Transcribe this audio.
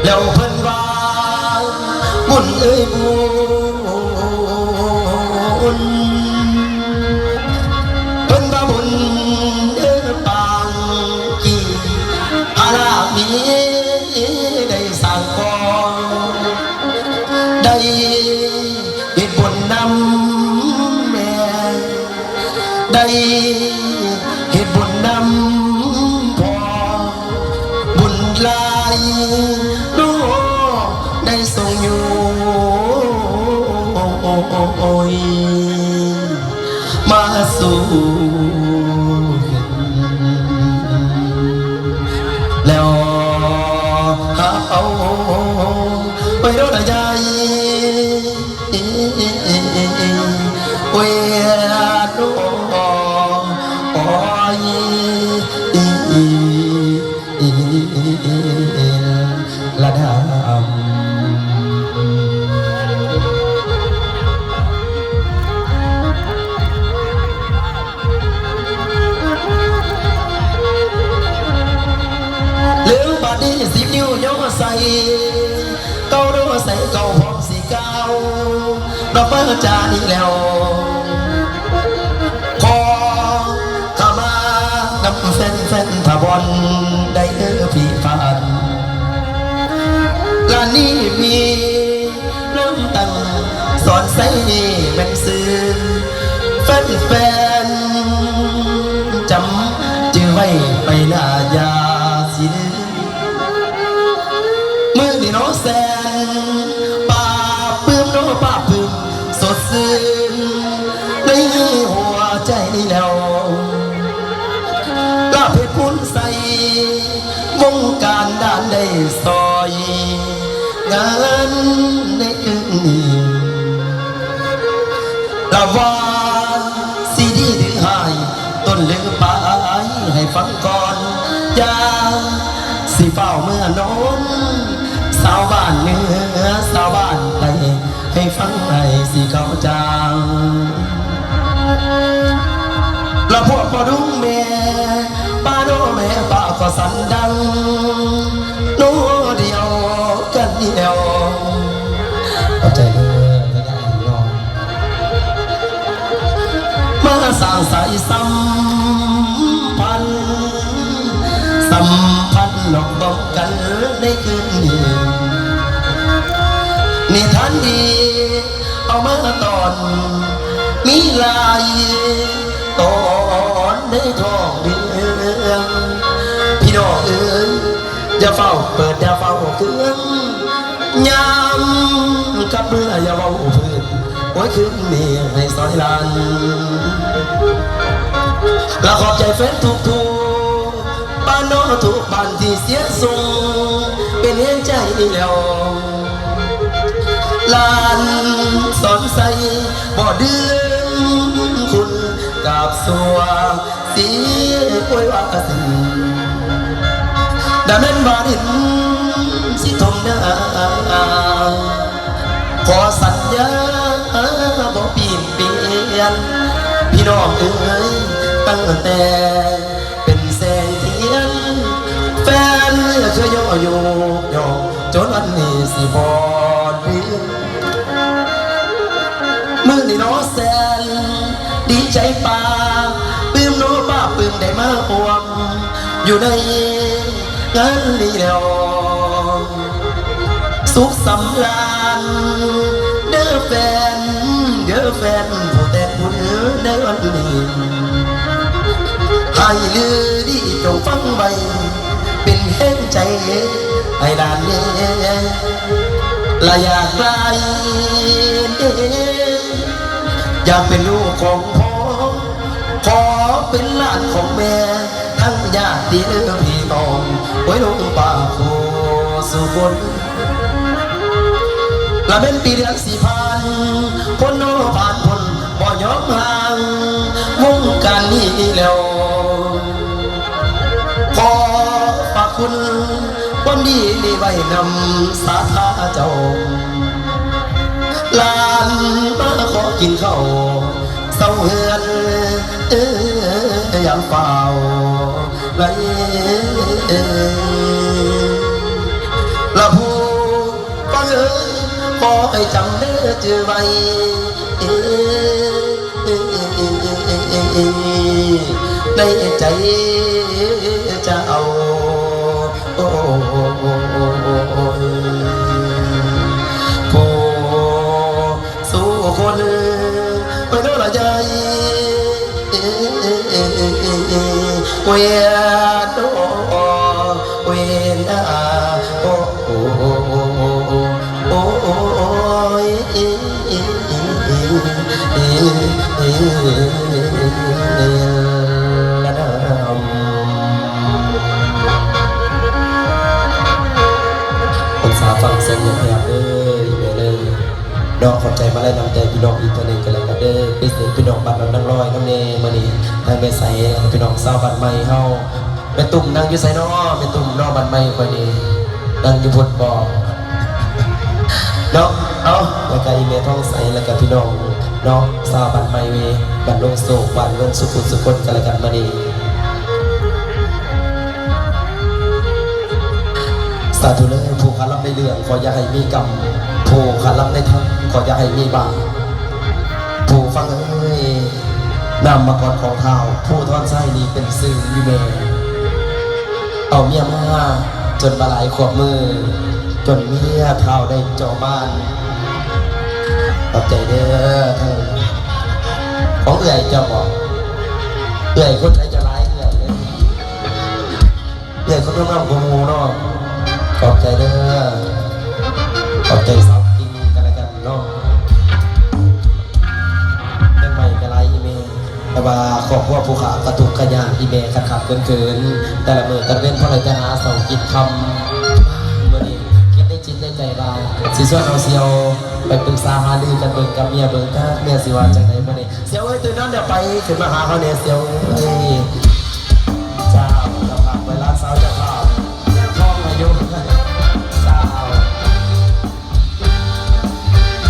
ແລ້ວເພິ່ນວ່າ ບຸນເອີຍບຸນ ເພິ່ນວ່າ ບຸນເອີຍປາງກີ ພາລາມີໄດ້ສ້າງກໍ່ ໄດ້ເຮັດບຸນນຳແມ່ ໄດ້ເຮັດບຸນນຳພໍ່ ບຸນຫຼາຍນ້ອງໄດ້ສົ່ງໂຍມມາສູ່ ແລ້ວເຮົາໄປໂລດນາຍາຍ ໂອ້ຍ ໂອ້ຍ ລະດຳ ເລື່ອງບາດນີ້ ສິບນິ້ວຍໍໃສ່ ເກົ້າໂດໃສ່ເກົ້າ ພ້ອມຊິກ້າວ ດອກເບີຈານີ້ແລ້ວ ຂໍຂະມານຳແຟນໆ ຖ້າບ່ອນໄດ້ເດີພີ່ຟານ ລານນີ້ມີ ນາງຕັ້ງສອນໄຊນີ້ແມ່ນຊື່ ແຟນໆ ຈຳຈື່ໄວ້ໄປໜ້າຢ່າຊິລືມ ມື້ນີ້ເນາະແສນ ປາບປຶ້ມເນາະ ປາບປຶ້ມສົດຊື່ນ ໃນຫົວໃຈນີ້ແລ້ວ ລາເພັດພູນໄຊ ວົງການດ້ານໄດ້ຊ່ອຍ ງານໃນຄືນນີ້ ລະວ່າຊິດີຫຼືຮ້າຍ ຕົ້ນຫຼືປາຍໃຫ້ຟັງກ່ອນ ຢ່າຊິຟ້າວເມືອນອນ ຊາວບ້ານເໜືອ ຊາວບ້ານໃຕ້ ໃຫ້ຟັງໃຫ້ຊິເຂົ້າໃຈ ລະພວກພໍ່ລຸງແມ່ປ້ານ້ອງແມ່ປ້າກໍສັ່ນດັງ ໂນດຽວກັນນີ້ແລ້ວ ຂອບໃຈເດີ ມາສ້າງສາຍສຳພັນ ສຳພັນຫຼອກບອກກັນໃນຄືນນີ້ ນິທານດີເອົາມາຕອນ ມີຫຼາຍຕອນໃນທ້ອງເລື່ອງ ພີ່ນ້ອງເອີຍ ຢ່າຟ້າວເປີດ ຢ່າຟ້າວເຄື່ອງ ຍາມກັບເມືອຢ່າເວົ້າພື້ນ ໂອ້ຍ ຄືນນີ້ໃຫ້ສອຍຫຼານ ລະຂອບໃຈແຟນທຸກໆ ບ້ານເນາະ ທຸກບ້ານທີ່ເສຍສົ່ງ ເປັນແຮງໃຈແລ້ວ ຫຼານສອນໄຊ ບໍ່ລືມຄຸນ ກາບສວງ ຊິອວຍວ່າກະສິນ ດາແມ່ນວ່າດິນຊິຖົມນາ ຂໍສັນຍາບໍ່ປິ່ນປ່ຽນ ພີ່ນ້ອງເອີຍ ຕັ້ງແຕ່ເປັນແສງທຽນ ແຟນເຄີຍຍໍໂຍກຍ້ອງ ຈົນວັນນີ້ຊິບໍ່ລືມ ມື້ນີ້ເນາະແສນດີໃຈປາບປຶ້ມເນາະ ປາບປຶ້ມໄດ້ມາຮ່ວມຢູ່ໃນງານນີ້ແລ້ວ ສຸກສຳລານເດີແຟນ ເດີແຟນ ຜູ້ແຕ່ງບຸນໃນວັນນີ້ ໃຫ້ລືດີຈົ່ງຟັງໄວ້ ເປັນແຮງໃຈໃຫ້ຫຼານແດ່ ລະຢາກຫຼາຍເດ້ ຢາກເປັນລູກຂອງພໍ່ ຂໍເປັນຫຼານຂອງແມ່ ທັງຍາດຕິເລີພີ່ນ້ອງ ໂອ້ຍ ລຸງປ້າຜູ້ສູ່ຄົນ ລະແມ່ນປີເດືອນຊິຜ່ານ ຄົນເນາະຜ່ານພົ້ນ ບໍ່ຍອມຫ່າງວົງການນີ້ແລ້ວ ຂໍຝາກຄຸນຄວາມດີນີ້ໄວ້ນຳສາທາເຈົ້າ ຫຼານມາຂໍກິນເຂົ້າເຊົາເຮືອນ ເອີ ຢ່າຟ້າວໄຫຼ ລະຜູ້ ຈຳເດີຈື່ໄວ້ ໃນໃຈເຈົ້າ ໂອ້ຍ ຜູ້ສູ່ຄົນ ໂອ້ຍ ເນາະລະຍາຍ ເວນາ ເວນາ ໂອ້ ໂອ້ ໂອ້ ໂອ້ ໂອ້ ໂອ້ຍ ປຶກສາຟັງເຊິ່ງແຮບເດີ ອີແມ່ເດີ. ເນາະ ຂອບໃຈມາໄລນ້ຳໃຈພີ່ນ້ອງອີກເທື່ອໜຶ່ງກໍແລ້ວກັນເດີ ເປັນເສຍງພີ່ນ້ອງບ້ານດອນນາງລອຍນຳແດ່ມື້ນີ້ ທາງແມ່ໃສ ແລ້ວກໍພີ່ນ້ອງຊາວບ້ານໃໝ່ເຮົາ. ແມ່ຕຸ້ມນັ່ງຢູ່ໃສເນາະ? ແມ່ຕຸ້ມເນາະ ບ້ານໃໝ່ຂ້ອຍນີ້ ນັ່ງຢູ່ພຸ້ນບໍ່? ເນາະ ເອົາ ແລ້ວກໍອີແມ່ທອງໃສ ແລ້ວກໍພີ່ນ້ອງເນາະ ຊາວບ້ານໃໝ່ ບ້ານດົງໂສກ ບ້ານເວີນ ສຸຂຸສຸຄົນກັນແລ້ວກັນມື້ນີ້. ສາທຸເດີ ຜູ້ຄາລຳໃນເລື່ອງ ຂໍຢ່າໃຫ້ມີກຳ ຜູ້ຄາລຳໃນທຳ ຂໍຢ່າໃຫ້ມີບາບ. ຜູ້ຟັງເອີຍ ນາມມະກອນຂອງທ້າວ ພູທອນໄຊນີ້ເປັນຊື່ອີແມ່ ເອົາເມຍມາຈົນມາຫຼາຍຄວບມື້ ຈົນເມຍທ້າວໄດ້ເຈາະມານ. ຂອບໃຈເດີ ຂອງເອື້ອຍເຈົ້າບໍ? ເອື້ອຍຄົນໃດຈະຫຼາຍເອື້ອຍເດີ? ເອື້ອຍຄົນງາມໆກວ່າໝູ່ເນາະ. ຂອບໃຈເດີ ຂອບໃຈສາວກິ່ງກັນແລ້ວກັນເນາະ. ເລື່ອງໃໝ່ກໍຫຼາຍອີແມ່ ແຕ່ວ່າຄອບຄົວຜູ້ຂ້າກໍທຸກຂະຍາກ ອີແມ່ຄັນຂາດເຂີນໆ ແຕ່ລະມື້ແຕ່ລະເວັນພໍໄດ້ແຕ່ຫາເຊົ້າກິນຄ່ຳ. ມື້ນີ້ຄິດໃນຈິດໃນໃຈວ່າ ຊິຊວນເອົາສ່ຽວໄປປຶກສາຫາລືກັນເບິ່ງກັບເມຍເບິ່ງ ຈັກເມຍຊິວ່າຈັ່ງໃດມື້ນີ້. ສ່ຽວເອີຍ ຕື່ນນອນແລ້ວໄປ ຂຶ້ນມາຫາເຮົາແດ່ສ່ຽວເອີຍ.